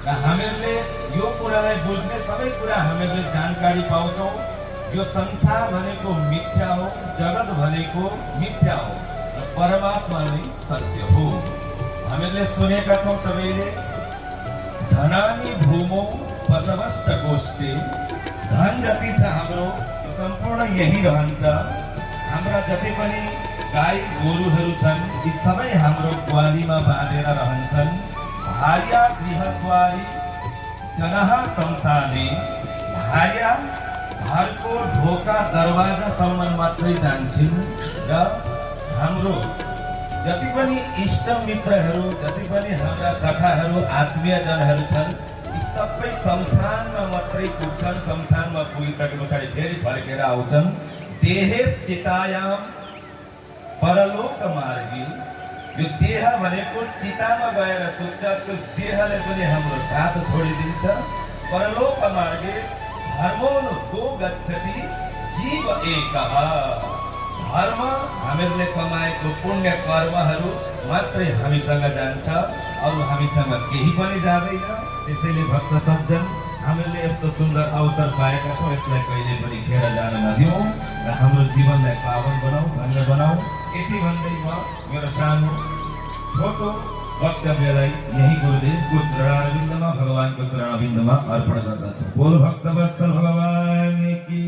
र हामीहरूले यो कुरालाई बुझ्ने सबै कुरा हामीहरूले जानकारी पाउँछौँ। यो संसार भनेको मिथ्या हो, जगत भनेको मिथ्या हो र परमात्मा नै सत्य हो। हामीहरूले सुनेका छौँ सबैले, धनानि भूमौ बसवश्च गोष्ठे। धन जति छ हाम्रो सम्पूर्ण यही रहन्छ। हाम्रा जति पनि गाई गोरुहरू छन् यी सबै हाम्रो ग्वालीमा बाँधेर रहन्छन्। भार्या गृहद्वारी जनः संसारे। भार्या घरको ढोका दरवाजासम्म मात्रै जान्छन् र हाम्रो जति पनि इष्ट मित्रहरू, जति पनि हाम्रा सखाहरू, आत्मीयजनहरू छन् यी सबै शमशानमा मात्रै पुग्छन्। शमशानमा पुगिसके पछाडि फेरि फर्केर आउँछन्। देहे चितायाम परलोक मार्गी। यो देह भनेको चितामा गएर सुत्छ, त्यो देहले पनि हाम्रो साथ छोडिदिन्छ। परलोक मार्गे धर्मो दो गच्छति जीव एकः। धर्म हामीहरूले कमाएको पुण्य कर्महरू मात्रै हामीसँग जान्छ, अरू हामीसँग केही पनि जाँदैन। त्यसैले भक्त सज्जन, हामीले यस्तो सुन्दर अवसर पाएका छौँ, यसलाई कहिले पनि खेर जान नदिउँ र हाम्रो जीवनलाई पावन बनाऊ, धन्य बनाऊ। यति भन्दै म मेरो सानो छोटो वक्तव्यलाई यही गुरुदेवको चरणारविन्दमा, भगवानको चरणारविन्दमा अर्पण गर्दछु। बोल भक्तवत्सल भगवान की।